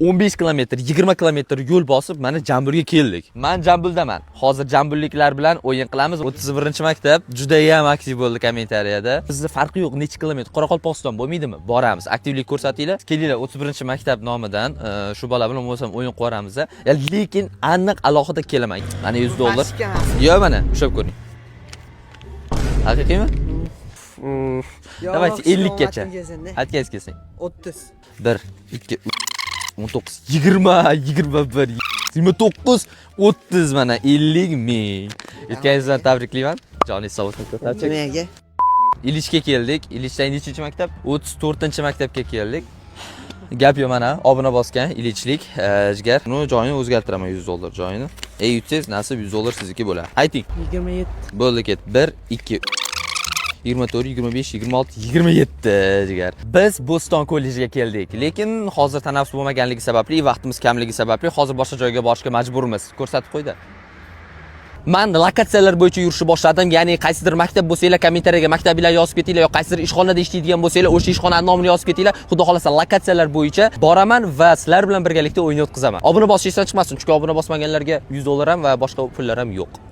15 kilometr, 20 kilometr yo'l bosib, mana Jambulga keldik. Man Jambuldaman. Hozir jambulliklar bilan o'yin qilamiz. 31-maktab juda ham aktiv bo'ldi kommentariyada. Bizda farqi yo'q, necha kilometr. Qoraqalpog'iston bo'lmaydimi? Boramiz. Aktivlik ko'rsatinglar. Kelinglar, 31-maktab nomidan shu bola bilan bo'lsam o'yin qilib yuboramiz. Ya, lekin aniq alohida kelaman. Mana 100 dollar. Yo, mana ushlab ko'ring. Haqiqiymi? Давайте 50 gacha. Aytgangiz kelsin. 30. 1, 2, 19, 20, 21, 29, 30, mana 50 ming. Yutganingiz bilan tabriklayman. Joningiz sog' bo'lsin. Красавчик. Nimaga? Ilichga keldik. Ilichdan nechinchi maktab? 34-maktabga keldik. Gap yo'q, mana obuna bosgan ilichlik jigar. Buni joyini o'zgartiraman, 100 dollar joyini. Ey, yutsangiz, nasib, 100 dollar sizniki bo'ladi. Ayting. 27. Bo'ldi, ket. 1, 2, 24, 25, 26, 27, jigar. Biz Bo'ston kollejiga keldik. Lekin hozir tanaffus bo'lmaganligi sababli, vaqtimiz kamligi sababli hozir boshqa joyga borishga majburmiz. Ko'rsatib qo'ydi. Man lokatsiyalar bo'yicha yurishni boshladim. Ya'ni qaysidir maktab bo'lsanglar, kommentariyaga maktabinglar yozib ketinglar yoki qaysidir ishxonada ishlaydigan bo'lsanglar, o'sha ishxonani nomini yozib ketinglar. Xudo xolasa, lokatsiyalar bo'yicha boraman va sizlar bilan birgalikda o'yin o'tkazaman. Obuna bosish esdan chiqmasin, chunki obuna bosmaganlarga 100 dollar ham va boshqa pullar ham yo'q.